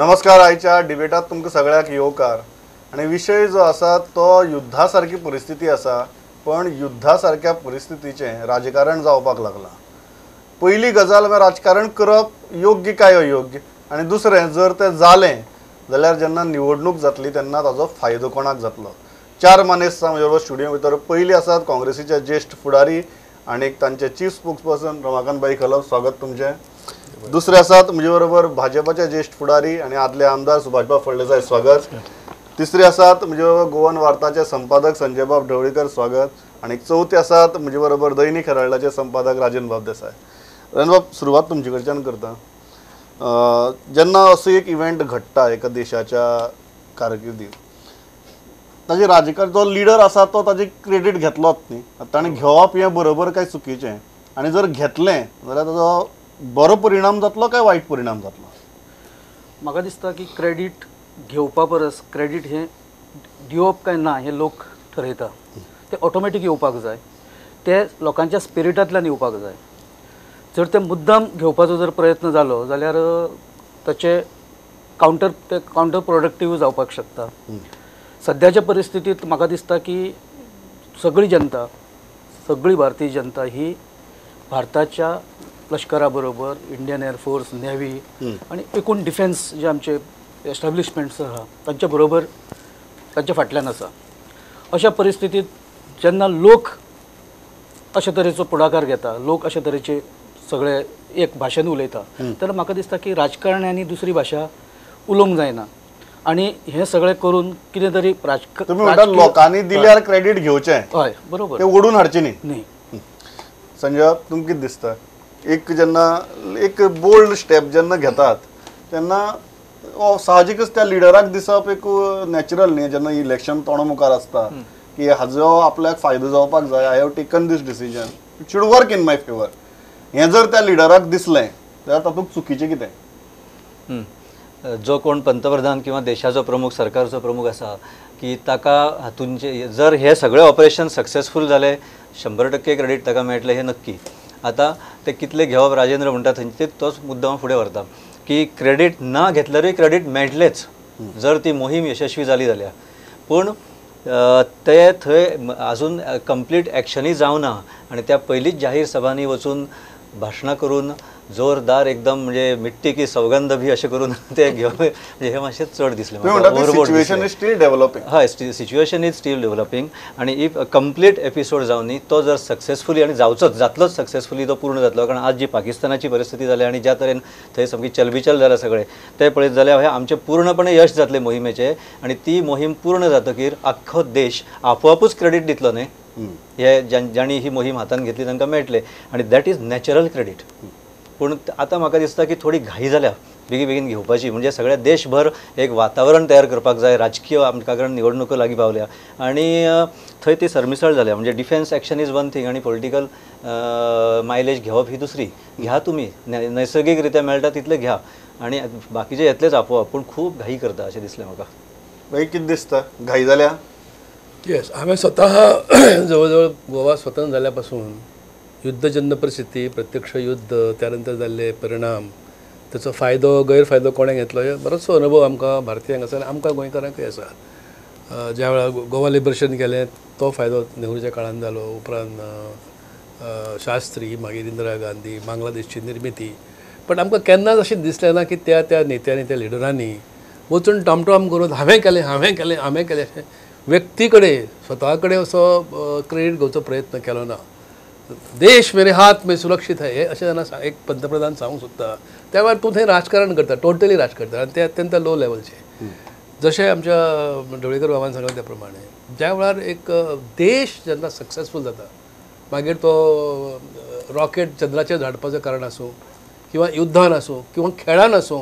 नमस्कार. आयच्या डिबेटात तुमकां सगळ्यांक येवकार. आनी विशय जो आसा तो युद्धा सारकी परिस्थिती आसा, पण युद्धा सारक्या परिस्थितीचें राजकारण जावपाक लागलां. पयली गजाल म्हळ्यार राजकारण करप योग्य काय अयोग्य, आनी दुसरें जर तें जालें जाल्यार जेन्ना निवडणूक जातली तेन्ना ताजो फायदो कोणाक जातलो. चार मानेस्त म्हजे बरोबर स्टुडियो भितर. पयली आसात काँग्रेसीचे ज्येश्ठ फुडारी आनी तांचे चीफ स्पोक्सपर्सन रमाकांत भाई खलप, स्वागत तुमचें. दुसरे आसात म्हजे बरोबर भाजपाचे ज्येश्ठ फुडारी आनी आदले आमदार सुभाषबाब फळदेसाय, स्वागत. तिसरे आसात म्हजे बरोबर गोवन वार्ताचे संपादक संजयबाब ढवळीकर, स्वागत. आनी चवथे आसात म्हजे बरोबर दैनिक हेराल्डाचे संपादक राजनबाब देसाय. राजनबाब, सुरवात तुमचे कडच्यान करता. जेन्ना असो एक इव्हेंट घडटा एका देशाच्या कारकिर्दीत, ताजे राजकारण जो लिडर आसा तो ताजे क्रेडीट घेतलोच न्ही, ताणें घेवप हें बरोबर काय चुकीचें, आनी जर घेतलें जाल्यार ताजो बरो परिणाम जातलो काय वायट परिणाम जातलो? म्हाका दिसता की क्रेडीट घेवपा परस क्रेडीट हें दिवप काय ना हें लोक ठरयता. तें ऑटोमॅटीक येवपाक जाय, तें लोकांच्या स्पिरिटांतल्यान येवपाक जाय. जर तें मुद्दाम घेवपाचो जर प्रयत्न जालो जाल्यार ताचे कावंटर प्रोडक्टीव जावपाक शकता. सद्याच्या परिस्थितींत म्हाका दिसता की सगळी जनता, सगळी भारतीय जनता ही भारताच्या लश्करा बरोबर, इंडियन एअरफोर्स, नेव्ही आनी एकूण डिफेन्स जे आमचे एस्टाब्लिशमेंट्स आहा तांच्या बरोबर, तांच्या फाटल्यान आसा. अशा परिस्थितींत जेन्ना लोक अशे तरेचो पुढाकार घेता, लोक अशे तरेचे सगळे एक भाशेन उलयता, तर म्हाका दिसता की राजकारण्यांनी दुसरी भाशा उलोवंक जायना. आनी हें सगळें करून कितें तरी राजकारण लोकांनी दिल्यार क्रेडीट घेवचें, हय बरोबर, ते ओडून हाडचें न्ही. न्ही. संजय, तुमकां कितें दिसता, एक जेन्ना एक बोल्ड स्टेप जेन्ना घेतात तेन्ना साहजिकच त्या लिडराक दिसप एक नॅचरल न्ही, जेन्ना इलेक्शन तोंडा मुखार आसता की हाजो आपल्याक फायदो जावपाक जाय, I have taken this decision, it should work in my favour, हें जर त्या लिडराक दिसलें जाल्यार तातूंत चुकीचें कितें? जो कोण पंतप्रधान किंवा देशाचो प्रमुख, सरकारचो प्रमुख आसा की ताका हातूंचे जर हे सगळे ऑपरेशन सक्सेसफूल जाले 100% क्रेडीट ताका मेळटलें हें नक्की. आतां ते कितले घेवप राजेंद्र म्हणटा थंयचे तोच मुद्दो हांव फुडें व्हरता की क्रेडीट ना घेतल्यारूय क्रेडीट मेळटलेंच जर ती मोहीम यशस्वी जाली जाल्यार. पूण ते थंय आजून कंप्लीट एक्शनूय जावना आनी त्या पयलींच जाहीर सभांनी वचून भाशणां करून जोरदार एकदम म्हणजे मिट्टी की सौगंध बी अशें करून ते घेवन म्हणजे हे मातशें चड दिसलें. Situation is still developing. हय, सिच्युएशन is still developing. आनी if complete episode जावनी तो जर सक्सेसफुली आनी जावचोच, जातलोच सक्सेसफुली, तो पूर्ण जातलो. कारण आज जी पाकिस्तानाची परिस्थिती जाल्या आनी ज्या तरेन थंय सामकी चलबिचल जाल्या सगळें तें पळयत जाल्यार हें आमचें पूर्णपणे यश जातलें मोहिमेचें. आनी ती मोहीम पूर्ण जातकीर आख्खो देश आपोआपूच क्रेडीट दितलो न्ही, हे जांणी ही मोहीम हातान घेतली तांकां मेळटलें. आनी that is natural credit. पूण आतां म्हाका दिसता की थोडी घाई जाल्या बेगीन बेगीन घेवपाची, म्हणजे सगळ्या देशभर एक वातावरण तयार करपाक जाय राजकीय, आमकां कारण निवडणुको लागीं पावल्या आनी थंय ती सरमिसळ जाल्या. म्हणजे defence action is one thing आनी पॉलिटिकल मायलेज घेवप ही दुसरी. घ्या तुमी, नैसर्गीक रित्या मेळटा तितलें घ्या आनी बाकीचे येतलेच आपोआप, पूण खूब घाई करता अशें दिसलें म्हाका. मागीर कितें दिसता, घाई जाल्या? येस, हांवें स्वता जवळ जवळ गोवा स्वतंत्र जाल्या पासून युद्धजन्य परिस्थिती, प्रत्यक्ष युद्ध, त्यानंतर जाल्ले परिणाम, ताचो फायदो गैरफायदो कोणें घेतलो हे बरोचसो अनुभव आमकां भारतीयांक आसा आनी आमकां गोंयकारांकूय आसा. ज्या वेळार गोवा लिबरेशन केलें तो फायदो नेहरूच्या काळान जालो, उपरांत शास्त्री, मागीर इंदिरा गांधी, बांगलादेशची निर्मिती. पण आमकां केन्नाच अशें दिसलें ना की त्या त्या नेत्यांनी, त्या लिडरांनी वचून टमटम करून हांवें केलें हांवें केलें हांवें केलें अशें व्यक्ती कडेन स्वता कडेन असो क्रेडीट घेवचो प्रयत्न केलो ना. देश मेरे हात में सुरक्षित है अशें जेन्ना एक पंतप्रधान सांगूंक सोदता त्या वेळार तूं थंय राजकारण करता, टोटली राजकारण करता आनी तें अत्यंत लो लेवलचें. जशें आमच्या ढवळीकर बाबान सांगलें त्या प्रमाणे ज्या वेळार एक देश जेन्ना सक्सेसफूल जाता, मागीर तो रॉकेट चंद्राचेर धाडपाचें कारण आसूं किंवा युद्धान आसूं किंवा खेळान आसूं,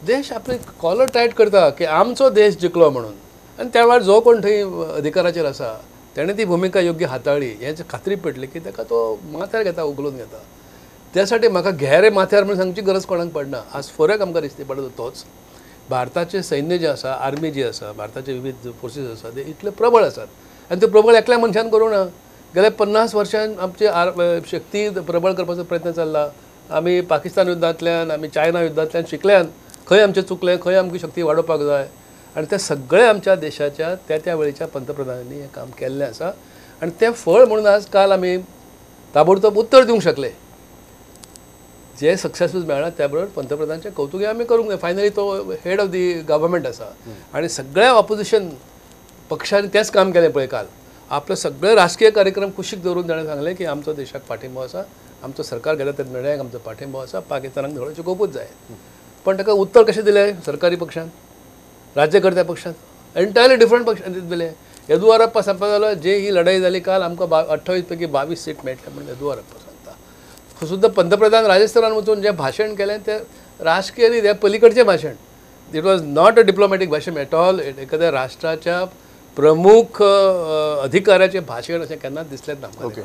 देश आपली कॉलर टायट करता की आमचो देश जिखलो म्हणून. आनी त्या वेळार जो कोण थंय अधिकाराचेर आसा तेणें ती भुमिका योग्य हाताळ्ळी हें खात्री पडली की ताका तो माथ्यार घेता, उखलून घेता. त्यासाठी म्हाका घे रे माथ्यार म्हणून सांगची गरज कोणाक पडना. आज फरक आमकां दिसती पडटा तोच, भारताचें सैन्य जें आसा, आर्मी जी आसा, भारताचे विविध फोर्सीस आसा, ते इतले प्रबळ आसात आनी ते प्रबळ एकल्या मनशान करूं ना. गेल्या 50 वर्सांत आमची शक्ती प्रबळ करपाचो प्रयत्न चल्ला. आमी पाकिस्तान युद्धांतल्यान, आमी चायना युद्धांतल्यान शिकल्यान खंय आमचें चुकलें, खंय आमची शक्ती वाडोवपाक जाय आनी तें सगळें आमच्या देशाच्या त्या त्या वेळेच्या पंतप्रधानांनी हें काम केल्लें आसा आनी तें फळ म्हणून आज काल आमी ताबडतोब उत्तर दिवंक शकले. जे सक्सेसूच मेळ्ळा त्या बरोबर पंतप्रधानाचें कौतुकय आमी करूंक जाय. फायनली तो हेड ऑफ the government आसा आनी सगळ्या ऑपोजिशन पक्षांनी तेंच काम केलें पळय काल. आपले सगळे राजकीय कार्यक्रम कुशीक दवरून ताणें सांगलें की आमचो देशाक पाठिंबो आसा, आमचो सरकार घेता त्या निर्णयाक आमचो पाठिंबो आसा, पाकिस्तानाक धडो चुकोवपूच जाय. पण ताका उत्तर कशें दिलें सरकारी पक्षान, राज्यकर्त्या पक्षान, एंटायरली डिफरंट पक्षान दिलें. येदुआरप्पा सांगपा जालो जे ही लढाई जाली काल आमकां 28 पैकी 22 सीट मेळटले म्हणून येदुआरप्पा सांगता. सुद्दां पंतप्रधान राजस्थानान वचून जें भाशण केलें तें राजकीय न्ही, तें पलीकडचें भाशण. It was not a diplomatic भाशण एट ऑल. एखाद्या राष्ट्राच्या प्रमुख अधिकाऱ्याचें भाशण अशें केन्नाच दिसलेंच ना. ओके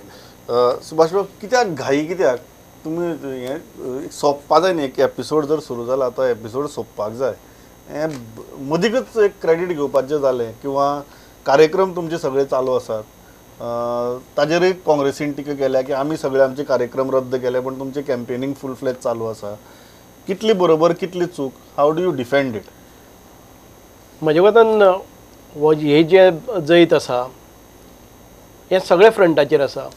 सुभाष बाब, कित्याक घाई, कित्याक तुमी हें सोंपपा जाय न्ही? एक एपिसोड जर सुरू जाला तो एपिसोड सोंपपाक जाय. हें मदींच एक क्रेडीट घेवपाचें जालें किंवा कार्यक्रम तुमचे सगळे चालू आसात ताजेरय काँग्रेसीन टिका केल्या की आमी सगळे आमचे कार्यक्रम रद्द केले पण तुमचे कॅम्पेनिंग फूल फ्लॅज चालू आसा. कितली बरोबर कितली चूक, how do you defend it? म्हज्या मतान हो हे जे जैत आसा हें सगळे फ्रंटाचेर आसा.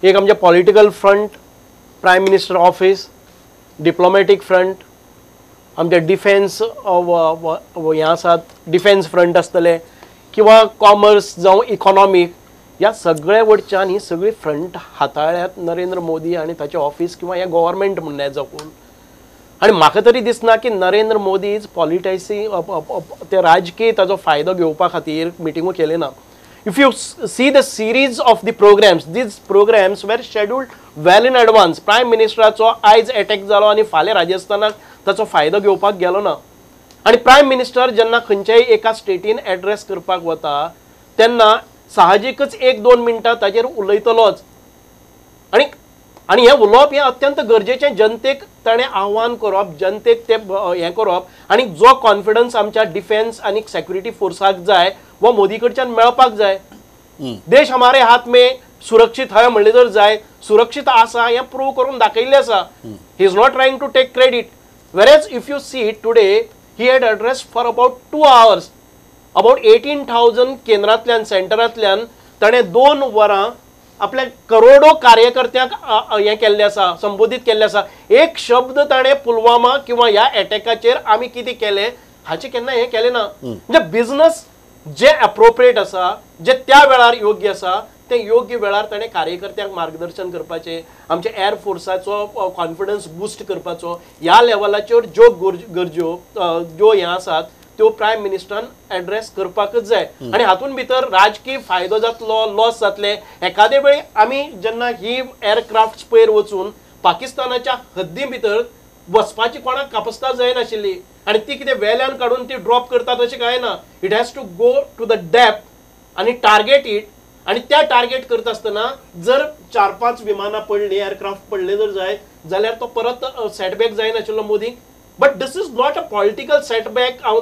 एक आमचे political front, prime minister office, diplomatic front, आमचे डिफेन्स हें आसात, डिफेन्स फ्रंट आसतले किंवा कॉमर्स जावं इकॉनॉमीक, ह्या सगळ्या वटच्यान ही सगळी फ्रंट हाताळ्यात नरेंद्र मोदी आनी ताचें ऑफिस किंवा हें गव्हर्मेंट म्हणल्यार जावन. आनी म्हाका तरी दिसना की नरेंद्र मोदी is पॉलिटायसिंग ते राजकीय ताजो फायदो घेवपा खातीर मिटिंगो केले ना. If you see the series of the programs, these programs were scheduled well in advance. Prime मिनिस्टराचो आयज एटॅक जालो आनी फाल्यां राजस्थानाक ताचो फायदो घेवपाक गेलो ना. आनी प्रायम मिनिस्टर जेन्ना खंयच्याय एका स्टेटीन एड्रेस करपाक वता तेन्ना साहजिकच 1-2 मिनटां ताजेर उलयतलोच. आनी आनी हें उलोवप हें अत्यंत गरजेचें, जनतेक ताणें आव्हान करप, जनतेक तें हें करप आनी जो कॉन्फिडन्स आमच्या डिफेन्स आनी सेक्युरिटी फोर्साक जाय वो मोदी कडच्यान मेळपाक जाय. देश हमारे हात में सुरक्षीत हय म्हणलें जर जाय, सुरक्षीत आसा हें प्रूव करून दाखयल्लें आसा. He is not trying to take credit. Whereas if you see today he had address for about 2 hours, about 18,000 केंद्रांतल्यान सेंटरांतल्यान ताणें 2 वरां आपल्या करोडो कार्यकर्त्यांक हें केल्लें आसा, संबोधीत केल्लें आसा. एक शब्द ताणें पुलवामा किंवा ह्या एटॅकाचेर आमी कितें केलें हाचें केन्ना हें केलें ना. म्हणजे बिजनस जे एप्रोप्रिएट आसा, जे त्या वेळार योग्य आसा तें योग्य वेळार ताणें कार्यकर्त्यांक मार्गदर्शन करपाचें, आमच्या एअरफोर्साचो कॉन्फिडन्स बुस्ट करपाचो, ह्या लेवलाचेर ज्यो गरज्यो ज्यो हें आसात त्यो प्रायम मिनिस्टरान एड्रेस करपाकच जाय. आनी हातून भितर राजकीय फायदो जातलो, लॉस जातले. एखादे वेळी आमी जेन्ना ही एअरक्राफ्ट पयर वचून पाकिस्तानाच्या हद्दी भितर वचपाची कोणाक कापस्ताद जायनाशिल्ली आनी ती कितें वेल्यान काडून ती ड्रॉप करतात अशें कांय ना. It has to go to the depth आनी टार्गेट it. आनी त्या टार्गेट करता आसतना जर 4-5 विमानां पडलीं, एअरक्राफ्ट पडले जर जाय जाल्यार तो परत सेटबॅक जायनाशिल्लो मोदीक. But this is not a political setback. हांव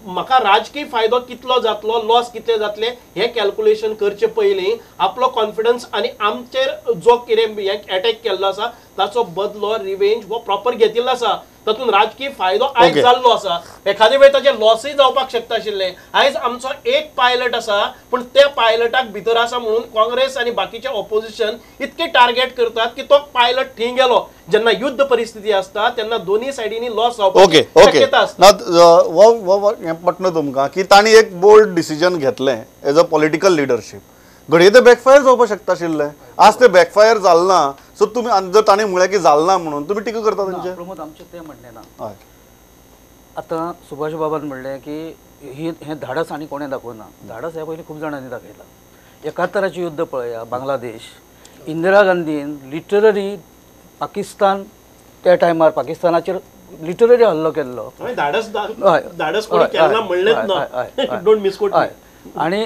म्हाका राजकीय फायदो कितलो जातलो, लॉस कितले जातले हें कॅल्कुलेशन करचे पयलीं आपलो कॉन्फिडन्स आनी आमचेर जो कितें एटॅक केल्लो आसा ताचो बदलो, रिवेंज हो प्रॉपर घेतिल्लो आसा. तातूंत राजकीय फायदो आयज जाल्लो आसा, एखादे वेळ ताचे लॉसूय जावपाक शकता आशिल्ले. आयज आमचो एक पायलट आसा पूण त्या पायलटाक भितर आसा म्हणून काँग्रेस आनी बाकीचे ऑपोजिशन इतके टार्गेट करतात की तो पायलट थंय गेलो. जेन्ना युद्ध परिस्थिती आसता तेन्ना दोनूय सायडींनी लॉस जावपाची शक्यता आसता. पटना तुमकां की तांणी एक बोल्ड डिसिजन घेतलें एज अ पॉलिटिकल लिडरशीप, घडये ते बॅकफायर जावपाक शकता आशिल्लें. आज ते बॅकफायर जालें ना, सो तुमी जर तांणी म्हळें की जालें ना म्हणून तुमी टिका करता तांचेर. प्रमोद, आमचें तें म्हणणें ना. आतां सुभाष बाबान म्हणलें की ही हें धाडस आनी कोणें दाखोवना. धाडस ह्या पयलीं खूब जाणांनी दाखयलां. 71चें युद्ध पळया, बांगलादेश, इंदिरा गांधीन लिटररी पाकिस्तान त्या टायमार पाकिस्तानाचेर लिटररी हल्लो केल्लो. धाडस धाडस कोणी केन्ना म्हणलेंच ना, don't misquote. आनी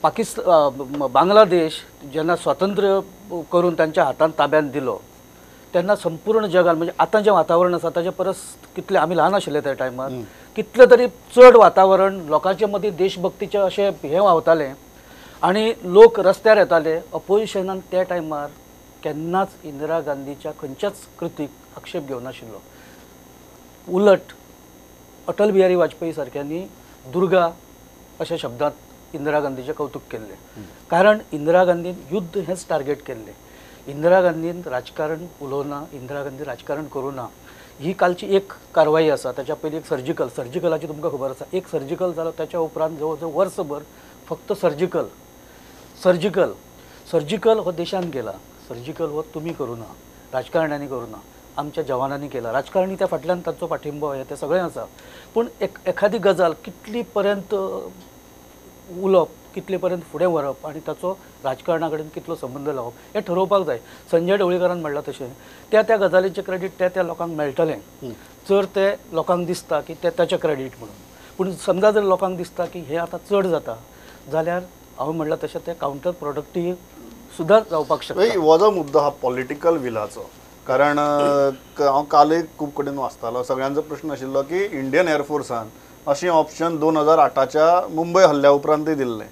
बांगलादेश जेन्ना स्वातंत्र्य करून तांच्या हातान ताब्यान दिलो तेन्ना संपूर्ण जगान, म्हणजे आतां जें वातावरण आसा ताजे परस कितले आमी ल्हान आशिल्ले त्या टायमार, कितलें तरी चड वातावरण लोकांचे मदीं देशभक्तीचें अशें हें व्हांवतालें आनी लोक रस्त्यार येताले. अपोजिशनान त्या टायमार केन्नाच इंदिरा गांधीच्या खंयच्याच कृतीक आक्षेप घेवनाशिल्लो. उलट अटल बिहारी वाजपेयी सारक्यांनी दुर्गा अशा शब्दांत इंदिरा गांधीचें कौतुक केल्लें, कारण इंदिरा गांधीन युद्ध हेंच टार्गेट केल्लें. इंदिरा गांधीन राजकारण उलोवना, इंदिरा गांधी राजकारण करूं ना, ही कालची एक कारवाई आसा. ताच्या पयलीं एक सर्जिकल, सर्जिकलाची तुमकां खबर आसा, एक सर्जिकल जालो ताच्या उपरांत जवळ जवळ वर्सभर फक्त सर्जिकल सर्जिकल सर्जिकल हो देशान केला. सर्जिकल हो तुमी करूं ना, राजकारण्यांनी करूं ना, आमच्या जवानांनी केला. राजकारणी त्या फाटल्यान तांचो पाठिंबो हें तें सगळें आसा, पूण एक एखादी गजाल कितली पर्यंत उलोवप, कितले पर्यंत फुडें व्हरप आनी ताचो राजकारणा कडेन कितलो संबंद लावप हें ठरोवपाक जाय. संजय ढवळीकरान म्हणलां तशें त्या त्या गजालीचें क्रेडीट त्या त्या लोकांक मेळटलें जर ते लोकांक दिसता की ते ताचें क्रेडीट म्हणून. पूण समजा जर लोकांक दिसता की हें आतां चड जाता जाल्यार हांवें म्हणलां तशें तें कावंटर प्रोडक्टीव सुद्दां जावपाक शकता. हो जो मुद्दो आहा पॉलिटिकल विलाचो, कारण हांव कालय खूब कडेन वाचतालो, सगळ्यांचो प्रश्न आशिल्लो की इंडियन एअरफोर्सान अशें ऑप्शन 2008च्या मुंबय हल्ल्या उपरांतय दिल्लें,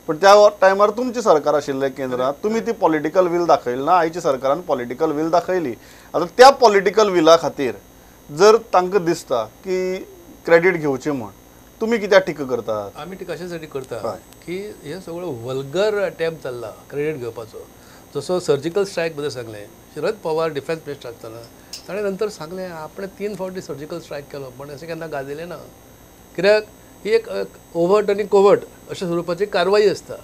पण त्या टायमार तुमचें सरकार आशिल्लें केंद्रांत, तुमी ती पॉलिटिकल will दाखयली ना, आयच्या सरकारान पॉलिटिकल will दाखयली. आतां त्या पॉलिटिकल विला खातीर जर तांकां दिसता की क्रेडीट घेवचें म्हूण, तुमी कित्याक टिका करतात? आमी टिका अशासाठी करता की हे सगळो वल्गर अटेम्प्ट चल्ला क्रेडीट घेवपाचो. जसो सर्जिकल स्ट्रायक बद्दल सांगलें, शरद पवार डिफेन्स मिनिस्टर आसतना ताणें नंतर सांगलें आपणें 3 फावटी सर्जिकल स्ट्रायक केलो, पण अशें केन्ना गाजयलें ना. कित्याक ही एक ओव्हर्ट आनी कोवर्ट अशा स्वरुपाची कारवाई आसता,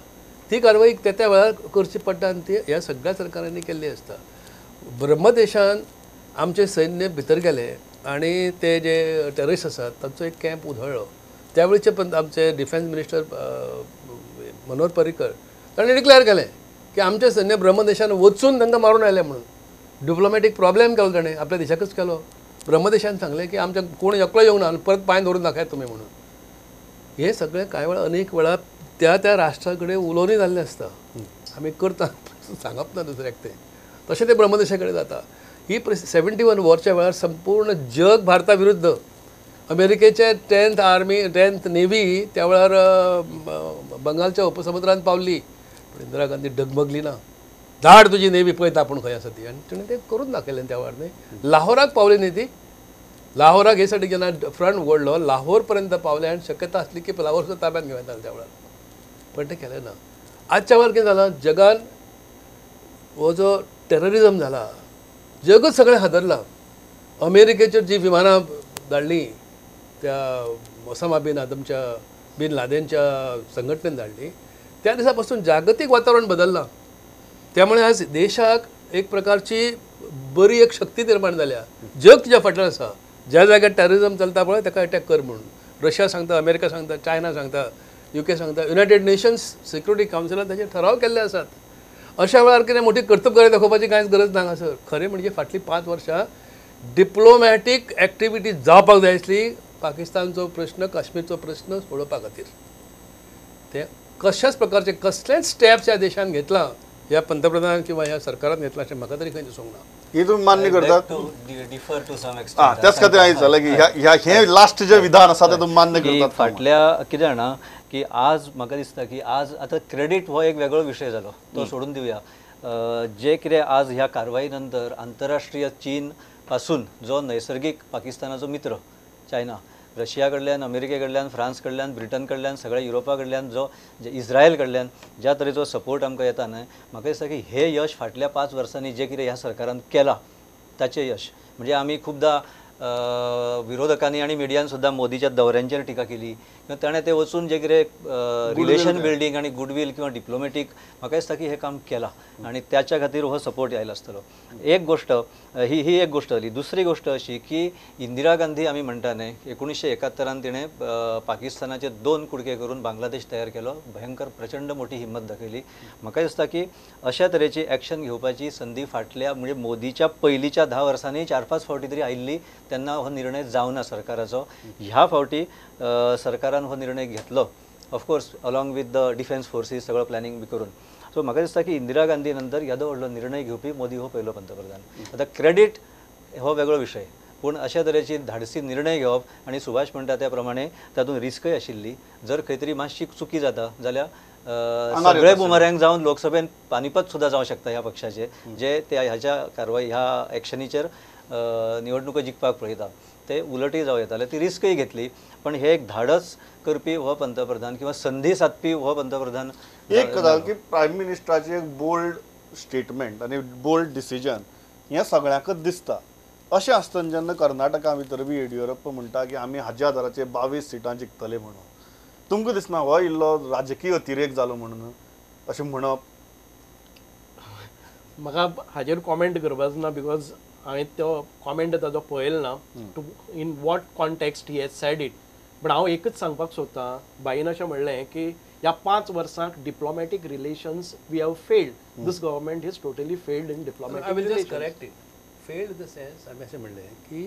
ती कारवाई त्या त्या वेळार करची पडटा आनी ती ह्या सगळ्या सरकारांनी केल्ली आसता. ब्रह्मदेशान आमचें सैन्य भितर गेलें आनी ते जे टेररिस्ट आसात तांचो एक कॅम्प उधळ्ळो. त्या वेळचे पण आमचे डिफेन्स मिनिस्टर मनोहर पर्रीकर ताणें डिक्लेअर केलें की आमचें सैन्य ब्रह्मदेशान वचून तांकां मारून आयलें म्हणून. डिप्लोमॅटीक प्रॉब्लेम केलो ताणें, आपल्या देशाकच केलो. ब्रह्मदेशान सांगलें की आमच्या कोण एकलो येवंक ना आनी परत पांय दवरून दाखयात तुमी म्हणून. हे सगळें कांय वेळा अनेक वेळा त्या त्या राष्ट्रा कडेन उलोवणी जाल्लें आसता, आमी करता सांगप ना दुसऱ्याक तें, तशें तें ब्रह्मदेशा कडेन जाता. ही 71 वॉरच्या वेळार संपूर्ण जग भारता विरुद्ध, अमेरिकेचे 10th army 10th navy त्या वेळार बंगालच्या उपसमुद्रांत पावली, पूण इंदिरा गांधी डगमगली ना, धाड तुजी नेवी पळयता आपूण खंय आसा ती, आनी तिणें तें करून दाखयलें त्या वेळार. न्ही लाहोराक पावली न्ही ती, लाहोराक हे साठी जेन्ना फ्रंट उगडलो लाहोर पर्यंत पावले आनी शक्यता आसली की लाहोर सुद्दां ताब्यात घेवं येतालें त्या वेळार, पण तें केलें ना. आजच्या वेळार कितें जालां, जगान हो जो टेररिजम जाला जगच सगळें हादरलां. अमेरिकेचेर जी विमानां धाडलीं त्या ओसामा बिन आदमच्या बिन लादेनच्या संघटनेन धाडली, त्या दिसा पासून जागतीक वातावरण बदललां. त्यामुळे आज देशाक एक प्रकारची बरी एक शक्ती निर्माण जाल्या, जग तिच्या फाटल्यान आसा. ज्या जाग्यार टेररिजम चलता पळय ताका अटॅक कर म्हणून रशिया सांगता, अमेरिका सांगता, चायना सांगता, युके सांगता, युनायटेड नेशन्स सिक्युरिटी कावन्सिलान ताचेर ठराव केल्ले आसात. अशा वेळार कितें मोठी कर्तबगारी दाखोवपाची कांयच गरज ना हांगासर. खरें म्हणजे फाटलीं 5 वर्सां डिप्लोमॅटीक एक्टिविटी जावपाक जाय आसली पाकिस्तानचो प्रश्न, काश्मीरचो प्रश्न सोडोवपा खातीर. ते कशाच प्रकारचे कसलेच स्टेप्स ह्या देशान घेतला, ह्या पंतप्रधान किंवा ह्या सरकारान घेतला अशें म्हाका तरी खंय दिसूंक ना. ही तुमी मान्य करतात? Differ to some extent. त्याच खातीर हांवें विचारलें की हे लास्ट जे विधान आसा तें तुमी मान्य करतात? फाटल्या कितें जाणा की आज म्हाका दिसता की आज आतां क्रेडीट हो एक वेगळो विशय जालो, तो सोडून दिवया. जे कितें आज ह्या कारवाई नंतर आंतरराष्ट्रीय चीन पासून जो नैसर्गीक पाकिस्तानाचो मित्र चायना, रशिया कडल्यान, अमेरिके कडल्यान, फ्रांस कडल्यान, ब्रिटन कडल्यान, सगळ्या युरोपा कडल्यान, जो इस्रायल कडल्यान ज्या तरेचो सपोर्ट आमकां येता न्हय, म्हाका दिसता की हे यश फाटल्या 5 वर्सांनी जें कितें ह्या सरकारान केलां ताचें यश. म्हणजे आमी खुबदां विरोधकांनी आनी मिडियान सुद्दां मोदीच्या दौऱ्यांचेर टिका केली किंवा ताणें ते वचून जें कितें रिलेशन बिल्डींग आनी गुडवील किंवा डिप्लोमॅटीक म्हाका दिसता की हें काम केलां आनी त्याच्या खातीर हो सपोर्ट आयला आसतलो. एक गोश्ट ही एक गोश्ट जाली. दुसरी गोश्ट अशी की इंदिरा गांधी आमी म्हणटा न्हय, 1971 तिणें पाकिस्तानाचे 2 कुडके करून बांगलादेश तयार केलो, भयंकर प्रचंड मोठी हिम्मत दाखयली. म्हाका दिसता की अशा तरेची एक्शन घेवपाची संदी फाटल्या म्हणजे मोदीच्या पयलींच्या 10 वर्सांनी 4-5 फावटी तरी आयिल्ली, तेन्ना हो निर्णय जावना सरकाराचो. ह्या फावटी सरकारान हो निर्णय घेतलो, of course along with the defence forces सगळं प्लॅनिंग बी करून. सो म्हाका दिसता की इंदिरा गांधी नंतर येदो व्हडलो निर्णय घेवपी मोदी हो पयलो पंतप्रधान. आतां क्रेडीट हो वेगळो विशय, पूण अशा तरेची धाडसी निर्णय घेवप आनी सुभाष म्हणटा त्या प्रमाणे तातूंत रिस्कय आशिल्ली. जर खंय तरी मातशी चुकी जाता जाल्यार सगळे बुमऱ्यांग जावन लोकसभेन पानिपत सुद्दां जावं शकता ह्या पक्षाचे, जे त्या ह्याच्या कारवाई ह्या एक्शनीचेर निवडणुको जिखपाक पळयता. ते उलटय जावं येतालें, ती रिस्कय घेतली. पण हे एक धाडस करपी हो पंतप्रधान किंवा संधी सादपी हो पंतप्रधान. एक गजाल की प्रायम मिनिस्टराची एक बोल्ड स्टेटमेंट आनी बोल्ड डिसिजन हें सगळ्यांकच दिसता. अशें आसतना जेन्ना कर्नाटका भितर बी येडियुरप्पा म्हणटा की आमी हाज्या आदाराचेर 22 सिटां जिखतले म्हणून, तुमकां दिसना हो इल्लो राजकीय अतिरेक जालो म्हणून अशें म्हणप? म्हाका हाजेर कॉमेंट करपाचो ना because हांवें तो कॉमेंट ताजो पळयलो ना, to in what context he has said it. But हांव एकच सांगपाक सोदतां, बाईन अशें म्हणलें की ह्या 5 वर्सांक diplomatic relations we have failed, this government is totally failed in diplomatic relations. Correct it, failed in the sense आमी अशें म्हणलें की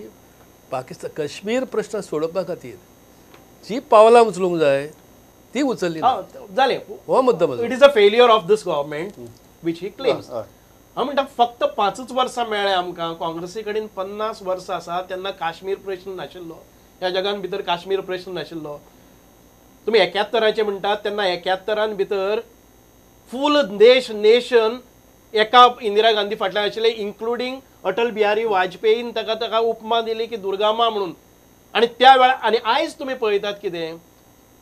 पाकिस्तान काश्मीर प्रश्न सोडोवपा खातीर जी पावलां उचलूंक जाय ती उचलली ना, जालें हो मुद्दो म्हजो. It is a failure of this government which he claims. हांव म्हणटा फक्त 5 वर्सां मेळ्ळें आमकां, काँग्रेसी कडेन 50 वर्सां आसा तेन्ना काश्मीर प्रश्न नाशिल्लो, ह्या जगान भितर काश्मीर प्रश्न नाशिल्लो. तुमी 71 म्हणटात तेन्ना 71 भितर फूल देश नेशन एका इंदिरा गांधी फाटल्यान आशिल्ले, इन्क्लुडींग अटल बिहारी वाजपेयीन ताका ताका उपमा दिली की दुर्गामा म्हणून. आनी त्या वेळार आनी आयज तुमी पळयतात कितें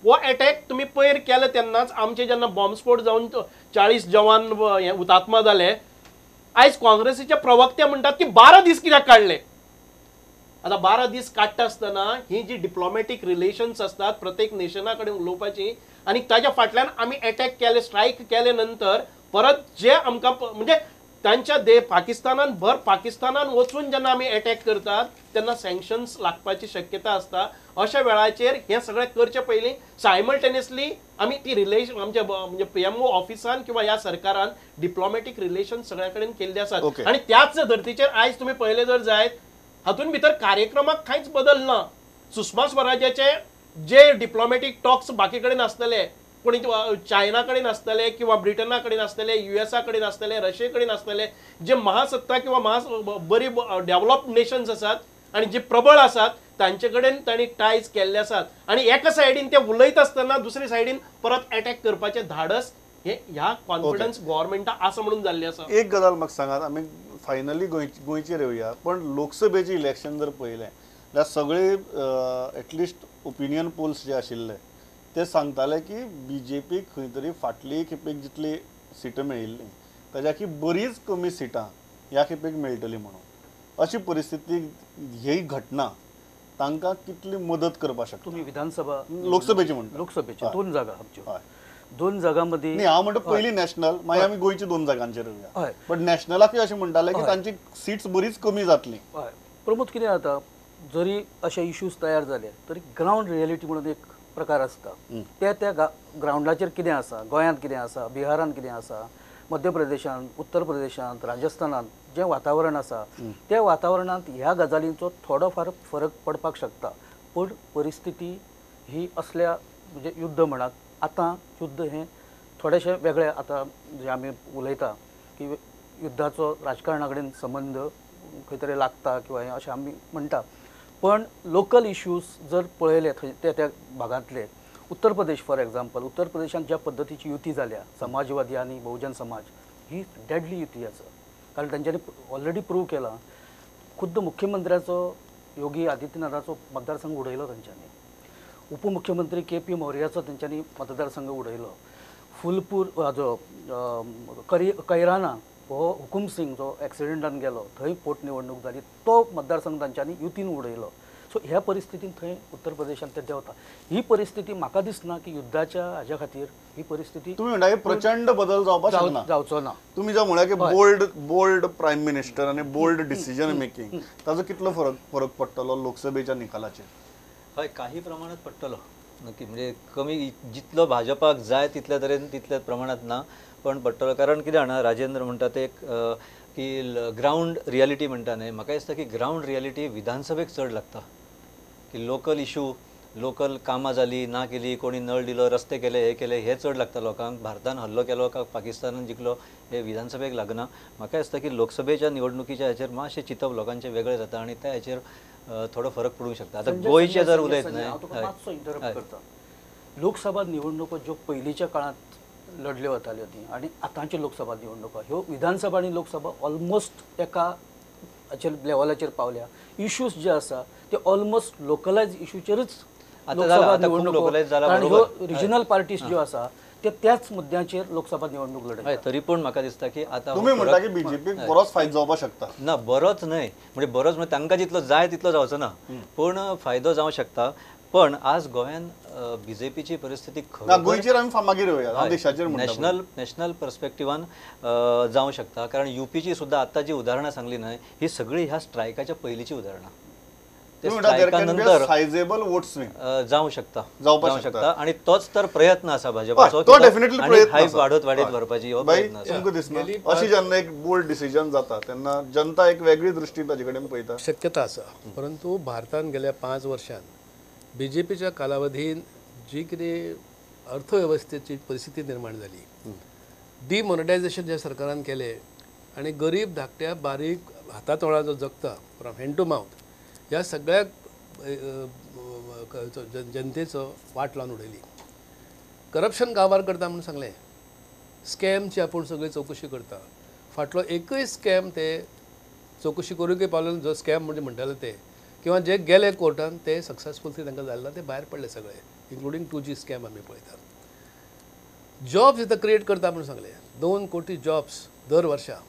हो एटॅक तुमी पयर केले तेन्नाच आमचे जेन्ना बॉम्बस्फोट जावन 40 जवान हुतात्मा जाले, आयज काँग्रेसीचे प्रवक्ते म्हणटात की 12 दीस कित्याक काडले. आतां 12 दीस काडटा आसतना ही जी डिप्लॉमॅटीक रिलेशन्स आसतात प्रत्येक नेशना कडेन उलोवपाची आनी ताच्या फाटल्यान आमी एटॅक केले, स्ट्रायक केले नंतर परत जे आमकां म्हणजे तांच्या पाकिस्तानान भर पाकिस्तानान वचून जेन्ना आमी एटॅक करतात तेन्ना सँक्शन्स लागपाची शक्यता आसता. अशा वेळाचेर हें सगळें करचे पयलीं सायमल्टेनियसली आमी ती रिलेशन आमच्या म्हणजे पीएमओ ऑफिसान किंवा ह्या सरकारान डिप्लॉमॅटीक रिलेशन सगळ्या कडेन केल्ले आसात. आनी त्याच धर्तीचेर आयज तुमी पळयलें जर जायत हातून भितर कार्यक्रमाक कांयच बदल ना. सुषमा स्वराजाचे जे डिप्लॉमॅटीक टॉक्स बाकी कडेन आसतले, कोणी चायना कडेन आसतले किंवा ब्रिटना कडेन आसतले, युएसा कडेन आसतले, रशिये कडेन आसतले, जे महासत्ता किंवा महा बरी डेव्हलप्ड नेशन्स आसात आनी जे प्रबळ आसात तांचे कडेन तांणी टायज केल्ले आसात. आनी एका सायडीन ते उलयत आसतना दुसरे सायडीन परत एटॅक करपाचें धाडस हे ह्या कॉन्फिडन्स गव्हर्मेंटा आसा म्हणून जाल्लें आसा. एक गजाल म्हाका सांगात, आमी फायनली गोंयचेर येवया, पण लोकसभेचें इलेक्शन जर पळयलें जाल्यार सगळे एटलिस्ट ओपिनियन पोल्स जे आशिल्ले ते सांगताले की बीजेपीक खंय तरी फाटली खेपेक जितली सिटां मेळिल्ली ताज्याकी बरीच कमी सिटां ह्या खेपेक मेळटली म्हणून. अशी परिस्थिती ही घटना तांकां कितली मदत करपाक शकता? तुमी विधानसभा लोकसभेची म्हणटा, लोकसभेची 2 जागा आमच्यो, 2 जागां मदीं न्ही हांव म्हणटा पयलीं नॅशनल, मागीर आमी गोंयची 2 जागांचेर येवया. बट नॅशनलाकूय अशें म्हणटाले की तांची सिट्स बरीच कमी जातली. हय प्रमोद, कितें जाता जरी अशे इश्यूज तयार जाले तरी ग्रावंड रियलिटी म्हणून एक प्रकार आसता. त्या त्या ग्रावंडाचेर कितें आसा, गोंयांत कितें आसा, बिहारांत कितें आसा, मध्य प्रदेशांत, उत्तर प्रदेशांत, राजस्थानांत जें वातावरण आसा त्या वातावरणांत ह्या गजालींचो थोडो फार फरक पडपाक शकता. पूण परिस्थिती ही असल्या म्हणजे युद्ध म्हणात, आतां युद्ध हें थोडेशें वेगळें. आतां जें आमी उलयता की युद्धाचो राजकारणा कडेन संबंद खंय तरी लागता किंवा हें अशें आमी म्हणटा, पण लोकल इश्यूज जर पळयले थंय त्या त्या भागांतले, उत्तर प्रदेश फॉर एग्जाम्पल, उत्तर प्रदेशांत ज्या पद्दतीची युती जाल्या समाजवादी आनी बहुजन समाज, ही डेडली युती आसा. कारण तांच्यांनी ऑलरेडी प्रूव केलां, खुद्द मुख्यमंत्र्याचो योगी आदित्यनाथाचो मतदारसंघ उडयलो तांच्यांनी, उपमुख्यमंत्री के पी मौर्याचो तांच्यांनी मतदारसंघ उडयलो, फुलपूर जो कैराना हो हुकुम सिंग जो एक्सिडेंटान गेलो थंय पोटनिवडणूक जाली, तो मतदारसंघ तांच्यांनी युतीन उडयलो. सो ह्या परिस्थितीन थंय उत्तर प्रदेशांत ते देंवता. ही परिस्थिती म्हाका दिसना की युद्धाच्या हाज्या खातीर ही परिस्थिती तुमी म्हणटा प्रचंड बदल जावपाक शकना, जावचो ना. तुमी जो म्हळ्यार की बोल्ड बोल्ड प्रायम मिनिस्टर आनी बोल्ड डिसिजन मेकिंग, ताजो कितलो फरक पडटलो लोकसभेच्या निकालाचेर? हय, काही प्रमाणात पडटलो नक्की, म्हणजे कमी जितलो भाजपाक जाय तितल्या तरेन तितल्या प्रमाणात ना, पण पडटलो. कारण कितें जाणा, राजेंद्र म्हणटा ते एक की ग्रावंड रियलिटी म्हणटा न्हय, म्हाका दिसता की ग्रावंड रियलिटी विधानसभेक चड लागता. की लोकल इशू, लोकल कामां जाली ना केली, कोणी नळ दिलो, रस्ते केले, हे केले, हे चड लागता लोकांक. भारतान हल्लो केलो काय पाकिस्तानान जिखलो हे विधानसभेक लागना. म्हाका दिसता की लोकसभेच्या निवडणुकीच्या हाचेर मातशें चिंतप लोकांचें वेगळें जाता आनी त्या हाचेर थोडो फरक पडूंक शकता. आतां गोंयचें जर उलयत न्हय, लोकसभा निवडणुको ज्यो पयलींच्या काळांत लढल्यो वताल्यो ती आनी आतांच्यो लोकसभा निवडणुको ह्यो विधानसभा आनी लोकसभा ऑलमोस्ट एका लेवलाचेर पावल्या. इश्यूज जे आसा ते ऑलमोस्ट लोकलायज इशूचेरच लोकसभा निवडणूक, कारण ह्यो रिजनल पार्टीज ज्यो आसा ते त्याच मुद्द्यांचेर लोकसभा निवडणूक लढयता. तरी पूण म्हाका दिसता की आतां तुमी म्हणटा की बीजेपीक बरोच फायदो जावपाक शकता. ना, बरोच न्हय, म्हणजे बरोच म्हणजे तांकां जितलो जाय तितलो जावचो ना, पूण फायदो जावं शकता. पण आज गोंयान बीजेपीची परिस्थिती गोंयचेर आमी मागीर येवया, देशाचेर नॅशनल नॅशनल पर्स्पेक्टिवान जावं शकता. कारण युपीची सुद्दां आतां जी उदाहरणां सांगली न्हय, ही सगळी ह्या स्ट्रायकाच्या पयलींची उदाहरणां. जावं शकता, जावं शकता. आणि तोच तर प्रयत्न आसा भाजपाचो, हायप वाडत वाडत व्हरपाची हो प्रयत्न आसा. अशी जेन्ना एक बोल्ड डिसिजन जाता तेन्ना जनता एक वेगळी दृष्टी ताजे कडेन पळयता, शक्यता आसा. परंतु भारतान गेल्या 5 वर्षांत बीजेपीच्या कालावधीन जी कितें अर्थवेवस्थेची परिस्थिती निर्माण जाली, डिमॉनिटायझेशन जे सरकारान केलें आनी गरीब धाकट्या बारीक हातातोळा जो जगता फ्रॉम हँड टू मावथ ह्या सगळ्या जनतेचो वाट लावन उडयली. करप्शन गांवार करता म्हणून सांगलें, स्कॅमची आपूण सगळी चवकशी करता, फाटलो एकूय स्कॅम ते चवकशी करूंकय पावले, जो स्कॅम म्हणजे म्हणटाले ते किंवा जे गेले कोर्टान ते सक्सेसफूल तांकां जाले ना, ते भायर पडले सगळे, इन्क्लुडींग 2G scam आमी पळयतात. जॉब्स इथं क्रिएट करता म्हणून सांगलें, 2 कोटी जॉब्स दर वर्सा.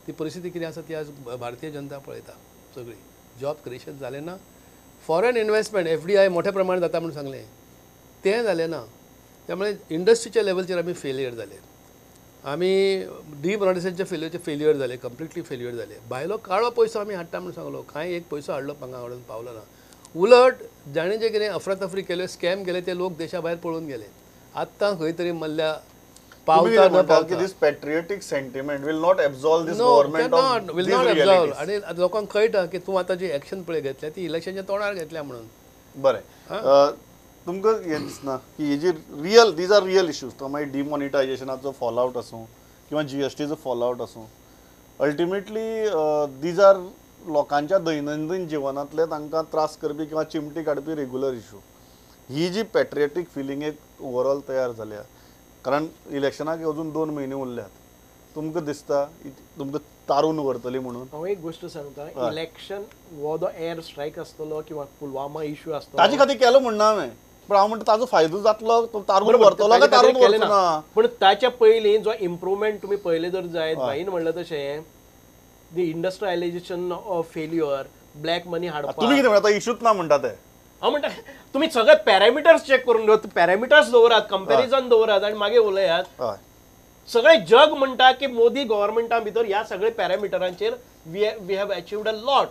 ती परिस्थिती कितें आसा ती आज भारतीय जनता पळयता सगळी. जॉब क्रिएशन जालें ना, फॉरेन इन्वेस्टमेंट FDI मोठ्या प्रमाणात जाता म्हणून सांगलें, तें जालें ना. त्यामुळे इंडस्ट्रीच्या लेवलचेर आमी फेलियर जाले, आमी डिमॉनिटायझेशनच्या फेलियर जाले, कंप्लिटली फेलियर जाले. भायलो काळो पयसो आमी हाडटा म्हणून सांगलो, कांय एक पयसो हाडलो हांगा हाडून पावलो ना. उलट जाणें जें कितें अफरातफरी केल्यो, स्कॅम केले, ते लोक देशा भायर पळून गेले. आत्तां खंय तरी मल्ल्या पावता न पावता. This patriotic sentiment will not absolve this government of will not absolve. आनी लोकांक कळटा की तूं आतां जी एक्शन पळय घेतल्या ती इलेक्शनच्या तोंडार घेतल्या म्हणून. बरें, तुमकां हें दिसना की ही जी real, these are real issues, तो मागीर डिमॉनिटायझेशनाचो फॉल आवट आसूं किंवा GSTचो फॉल आवट आसूं, अल्टिमेटली these are लोकांच्या दैनंदीन जिवनांतले तांकां त्रास करपी किंवा चिमटी काडपी रेगुलर इशू. ही जी पॅट्रियटीक फिलींग एक ओवरऑल तयार जाल्या, कारण इलेक्शनाक अजून 2 म्हयने उरल्यात, तुमकां दिसता तुमकां तारून व्हरतली म्हणून? हांव एक गोश्ट सांगता, इलेक्शन हो जो एअर स्ट्रायक आसतलो किंवा पुलवामा इशू आसतलो ताजे खातीर केलो म्हणना हांवें, पण हांव म्हणटा ताजो फायदो जातलो, तो तारून व्हरतलो काय तारून व्हरचो ना. पूण ताच्या पयलीं जो इम्प्रुवमेंट तुमी पळयलें जर जायत, भाईन म्हणलें तशें the industrialisation of failure, black money हाडपाक. तुमी कितें म्हणटा, इशूच ना म्हणटा ते? हांव म्हणटा तुमी सगळे पॅरामिटर्स चॅक करून घेवप, पॅरामिटर्स दवरात, कंपॅरिजन दवरात आनी मागीर उलयात. सगळे जग म्हणटा की मोदी गव्हर्मेंटा भितर ह्या सगळे पॅरामिटरांचेर we have achieved a lot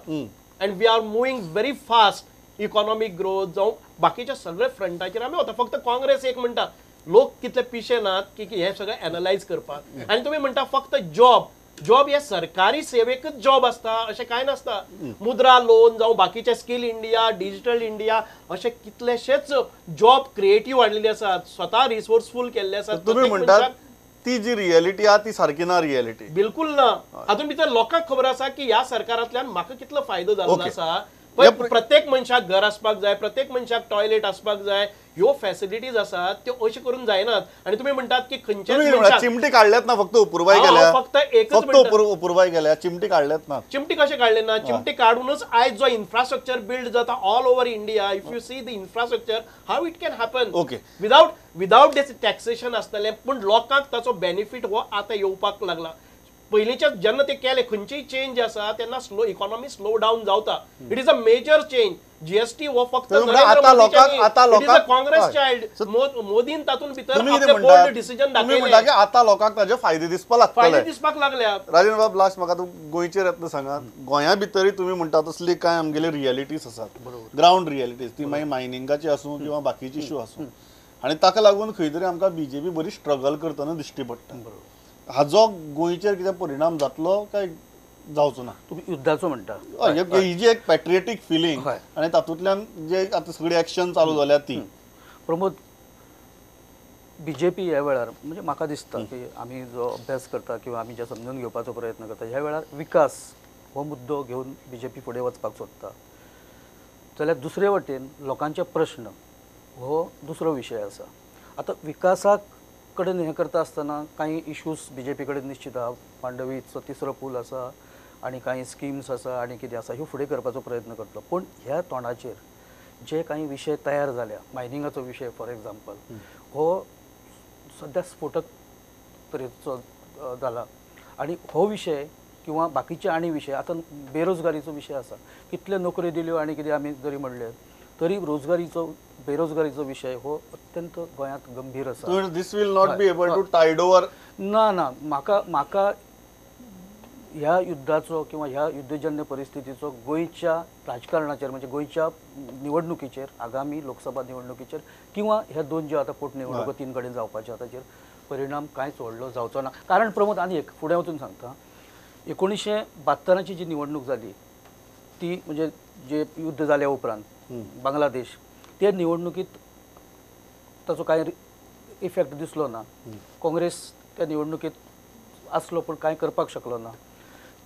and we are moving very fast. Economic growth जावं बाकीच्या सगळे फ्रंटाचेर आमी वता. फक्त काँग्रेस एक म्हणटा लोक कितले पिशे नात की हे सगळे एनलायज करपाक. आनी तुमी म्हणटा फक्त जॉब, जॉब हे सरकारी सेवेकच जॉब आसता अशें कांय नासता. मुद्रा लोन जावं बाकीचे स्कील इंडिया, डिजिटल इंडिया, अशे कितलेशेच जॉब क्रिएटीव हाडलेले आसात, स्वता रिसोर्सफूल केल्ले आसात. तुमी म्हणटात ती जी रियलिटी आहा ती सारकी ना, रियलिटी बिलकुल ना. हातूंत भितर लोकांक खबर आसा की ह्या सरकारांतल्यान म्हाका कितलो फायदो जाल्लो आसा. प्रत्येक मनशाक घर आसपाक जाय, प्रत्येक मनशाक टॉयलेट आसपाक जाय, ह्यो फॅसिलिटीज आसात त्यो अश्यो करून जायनात. आनी तुमी म्हणटात की खंयच्याच चिमटी काडल्यात ना, फक्त अपुरबाय केल्या, फक्त एकच अपुरबाय केल्या, चिमटी काडल्यात ना. चिमटी कशें काडले ना? चिमटी काडूनच आयज जो इन्फ्रास्ट्रक्चर बिल्ड जाता all over India, if you see the infrastructure how it can happen okay without this taxation आसतलें. पूण लोकांक ताचो बेनिफीट हो आतां येवपाक लागला. पयलींच्या जेन्ना ते केले खंयचीय चेंज आसा तेन्ना स्लो इकॉनॉमी स्लो डावन जाता. It is a major change. GST हो फक्त काँग्रेस चाइल्ड, मोदीन तातूंत भितर बोल्ड डिसिजन दाखयलें. आतां लोकांक ताजे फायदे दिसपाक लागतले, फायदे दिसपाक लागल्या. राजेंद्र बाब, लास्ट म्हाका तूं गोंयचेर येतना सांगात, गोंया भितरय तुमी म्हणटा तसली कांय आमगेली रियलिटीज आसात, ग्रावंड रियलिटीज, ती मागीर मायनिंगाची आसूं किंवा बाकीची इशू आसूं, आनी ताका लागून खंय तरी आमकां बीजेपी बरी स्ट्रगल करतना दिश्टी पडटा. हाजो गोंयचेर कितें परिणाम जातलो काय जावचो ना? तुमी युद्धाचो म्हणटा, ही जी एक पॅट्रियटीक फिलींग आनी तातूंतल्यान जे आतां सगळी एक्शन चालू जाल्या ती. प्रमोद, बीजेपी ह्या वेळार म्हणजे म्हाका दिसता की आमी जो अभ्यास करता किंवा आमी जे समजून घेवपाचो प्रयत्न करता ह्या वेळार विकास हो मुद्दो घेवन बीजेपी फुडें वचपाक सोदता, जाल्यार दुसरे वटेन लोकांचे प्रश्न हो दुसरो विशय आसा. आतां विकासाक कडेन हें करता आसतना कांय इश्यूज बीजेपी कडेन निश्चित आहा. मांडवीचो तिसरो पूल आसा, आनी कांय स्किम्स आसा आनी कितें आसा ह्यो फुडें करपाचो प्रयत्न करतलो. पूण ह्या तोंडाचेर जे कांय विशय तयार जाल्या, मायनिंगाचो विशय फॉर एग्जाम्पल, हो सद्या स्फोटक तरेचो जाला आनी हो विशय किंवा बाकीचे आनी विशय, आतां बेरोजगारीचो विशय आसा, कितल्यो नोकऱ्यो दिल्यो आनी कितें आमी जरी म्हणलें तरी रोजगारीचो बेरोजगारीचो विशय हो अत्यंत गोंयांत गंभीर आसा. This will not be able to tide over. ना ना, म्हाका म्हाका ह्या युद्धाचो किंवा ह्या युद्धजन्य परिस्थितीचो गोंयच्या राजकारणाचेर, म्हणजे गोंयच्या निवडणुकीचेर, आगामी लोकसभा निवडणुकीचेर किंवा ह्या दोन ज्यो आतां पोटनिवडणुको 3 कडेन जावपाच्यो ताचेर परिणाम कांयच व्हडलो जावचो ना. कारण प्रमोद आनी एक फुडें वचून सांगता, 1972 जी निवडणूक जाली ती म्हणजे जे युद्ध जाल्या उपरांत बांगलादेश, ते निवडणुकीत ताचो कांय इफेक्ट दिसलो ना. काँग्रेस त्या निवडणुकीत आसलो पूण कांय करपाक शकलो ना.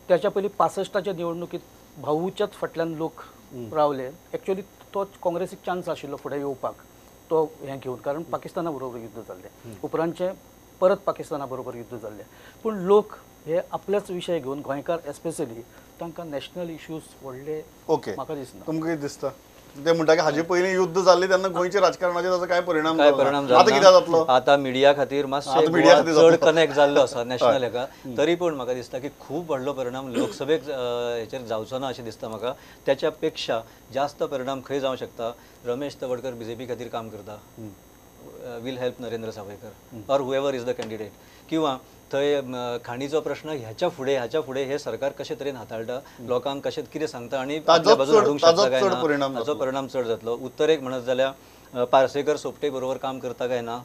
त्याच्या पयलीं 65च्या निवडणुकीत भाऊच्याच फाटल्यान लोक रावले. एक्चुअली तो काँग्रेसीक चान्स आशिल्लो फुडें येवपाक तो हें घेवन, कारण पाकिस्ताना बरोबर युद्ध जाल्लें, उपरांतचें परत पाकिस्ताना बरोबर युद्ध जाल्लें. पूण लोक हे आपलेच विशय घेवन, गोंयकार एस्पेशली, तांकां नॅशनल इश्यूज व्हडले ओके म्हाका दिसना. तुमकां कितें दिसता? ते म्हणटा की हाजे पयलीं युद्ध जाल्लें तेन्ना गोंयच्या राजकारणाचेर ताचो काय परिणाम जालो? आतां कितें जातलो? आतां मिडिया खातीर मातशें चड कनेक्ट जाल्लो आसा नॅशनल हेका, तरी पूण म्हाका दिसता की खूब व्हडलो परिणाम लोकसभेक हेचेर जावचो ना अशें दिसता म्हाका. त्याच्या पेक्षा जास्त परिणाम खंय जावं शकता, रमेश तवडकर बीजेपी खातीर काम करता, will help Narendra Sawaikar or whoever is the candidate, किंवा थंय खाणीचो प्रश्न ह्याच्या फुडें हे सरकार कशे तरेन हाताळटा, लोकांक कशें कितें सांगता आनी आपल्या बाजून हाडूंक शकता काय ना, ताचो परिणाम चड जातलो. उत्तरेक म्हणत जाल्यार पार्सेकर सोपटे बरोबर काम करता काय ना,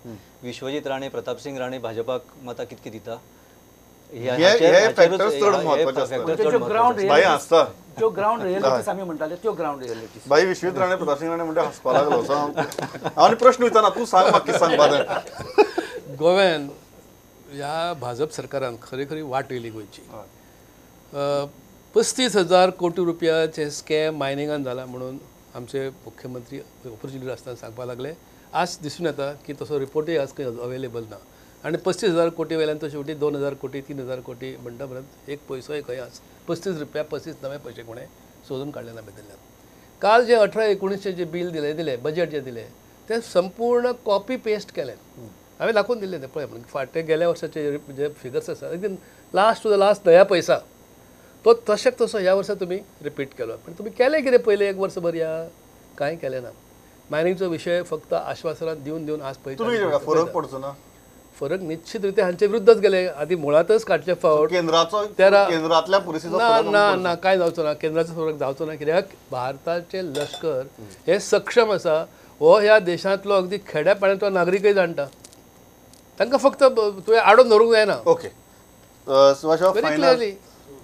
विश्वजीत राणे प्रतापसिंग राणे भाजपाक मतां कितकी दिता, त्यो ग्रावंड रियलिटीज आमी म्हणटाले त्यो ग्रावंड रियलिटीज. बाई विश्वजीत राणे प्रतापसिंग राणे म्हणटा हांसपा लागलो. आनी प्रश्न विचारना, तूं सांग म्हाका सांगपा जाय. गोव्यान ह्या भाजप सरकारान खरी खरी वाट येयली गोंयची. 35,000 कोटी रुपयाचे स्कॅम मायनिंगान जाला म्हणून आमचे मुख्यमंत्री ऑपोजिशन लिडर आसतना सांगपाक लागले. आज दिसून येता की तसो रिपोर्टूय आज खंय अवेलेबल ना. आनी 35,000 कोटी वयल्यान तो शेवटी 2,000 कोटी 3,000 कोटी म्हणटा परत एक पयसोय खंय आज 35 रुपया 35 नवे पयशे कोणें सोदून काडले ना भितरल्यान. काल जे 18-19 जे बील दिलें, बजेट जें दिलें तें संपूर्ण कॉपी पेस्ट केलें. हांवें दाखोवन दिल्लें तें पळय, म्हणून फाटले गेल्या वर्साचे जे फिगर्स आसा एकदम लास्ट टू the last नया पैसा तो तशेक तसो ह्या वर्सा तुमी रिपीट केलो. पण तुमी केलें कितें पयलें एक वर्स भर? ह्या कांय केलें ना. मायनिंगचो विशय फक्त आश्वासनां दिवन दिवन आज पळयता फरक पडचो ना. फरक निश्चित रित्या हांचे विरुद्धच गेले. आदी मुळातच काडचे फावट केंद्राचो केंद्रातल्या परिस्थितीचो ना ना ना काय जावचो ना, केंद्राचो फरक जावचो ना. कित्याक भारताचें लश्कर हें सक्षम आसा, हो ह्या देशांतलो अगदी खेड्या पाड्यांतलो नागरीकय जाणटा. तांकां फक्त तुवें आडोवन धरूंक जायना. ओके सुभाष,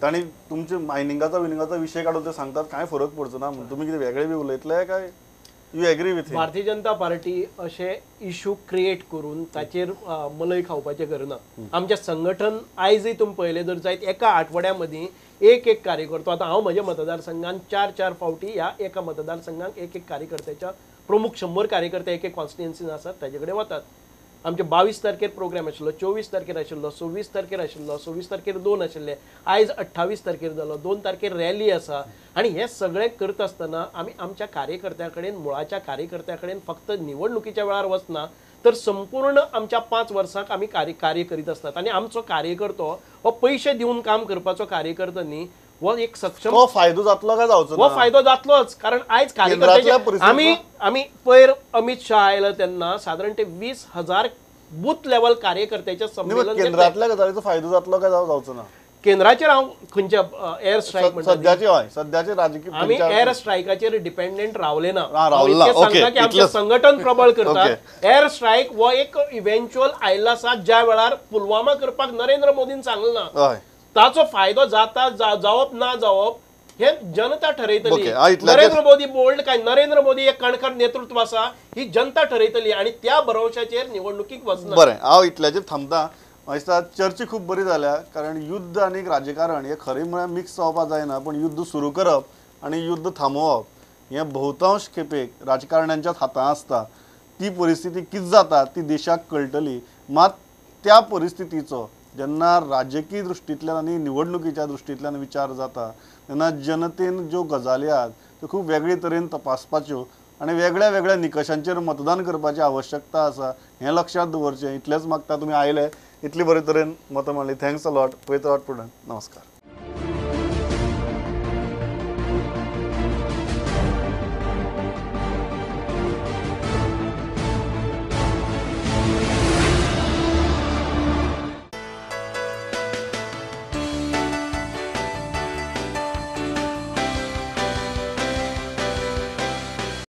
तांणी तुमचे मायनिंगाचो विनिंगाचो विशय काडून ते सांगतात कांय फरक पडचो ना, तुमी कितें वेगळे बी उलयतले काय you agree with? Bharatiya Janata Party अशे इशू क्रिएट करून ताचेर मलय खावपाचें करना. आमचें संघटन आयजय तुमी पळयलें जर जायत एका आठवड्या मदीं एक एक कार्यकर्तो, आतां हांव म्हज्या मतदारसंघान 4-4 फावटी ह्या एका मतदारसंघाक एक एक कार्यकर्त्याच्या प्रमुख 100 कार्यकर्ते एक एक कॉन्स्टिट्युएन्सीन आसात ताजे कडेन वतात. आमचे 22 तारखेर प्रोग्राम आशिल्लो, 24 तारखेर आशिल्लो, 26 तारखेर आशिल्लो, 26 तारखेर 2 आशिल्ले, आयज 28 तारखेर जालो, 2 तारखेर रॅली आसा. आनी हें सगळें करता आसतना आमी आमच्या कार्यकर्त्यां कडेन, मुळाच्या कार्यकर्त्यां कडेन फक्त निवडणुकीच्या वेळार वचना तर संपूर्ण आमच्या 5 वर्सांक आमी कार्य करीत आसतात. आनी आमचो कार्यकर्तो हो पयशे दिवन काम करपाचो कार्यकर्तो न्ही, हो एक सक्षम. हो फायदो जातलो काय जावचो ना? हो फायदो जातलोच, कारण आयज कार्यकर्त्याचे आमी आमी पयर अमित शाह आयलो तेन्ना सादारण ते 20,000 बूथ लेवल कार्यकर्त्याचे संमेलन. केंद्रातल्या गजालीचो फायदो जातलो काय जावचो ना? केंद्राचेर हांव खंयच्या एअर स्ट्रायक म्हणटा सद्याचे, हय सद्याचे राजकीय आमी एअर स्ट्रायकाचेर डिपेंडंट रावले ना. सांगता की आमचें संघटन प्रबळ करतात. एअर स्ट्रायक हो एक इव्हेंच्युअल आयिल्लो आसा, ज्या वेळार पुलवामा करपाक नरेंद्र मोदीन सांगलें ना, ताचो फायदो जाता जावप ना जावप हे जनता ठरयतली. नरेंद्र मोदी बोल्ड काय नरेंद्र मोदी एक कणखर नेतृत्व आसा ही जनता ठरयतली आनी त्या भरवशाचेर निवडणुकीक वचना. बरें, हांव इतल्याचेर थांबता. म्हाका दिसता चर्चा खूब बरी जाल्या, कारण युद्ध आनी राजकारण हे खरें म्हळ्यार मिक्स जावपाक जायना, पूण युद्ध सुरू करप आनी युद्ध थांबोवप हें बहुतांश खेपेक राजकारण्यांच्याच हातांत आसता. ती परिस्थिती कितें जाता ती देशाक कळटली, मात त्या परिस्थितीचो जेन्ना राजकीय दृश्टींतल्यान आनी निवडणुकीच्या दृश्टींतल्यान विचार जाता तेन्ना जनतेन ज्यो गजाली आहात त्यो खूब वेगळे तरेन तपासपाच्यो आनी वेगळ्या वेगळ्या निकशांचेर मतदान करपाची आवश्यकता आसा हें लक्षांत दवरचें. इतलेंच मागता, तुमी आयले, इतली बरे तरेन मतां मांडली. Thanks a lot. पळयत रावात प्रुडंट. नमस्कार.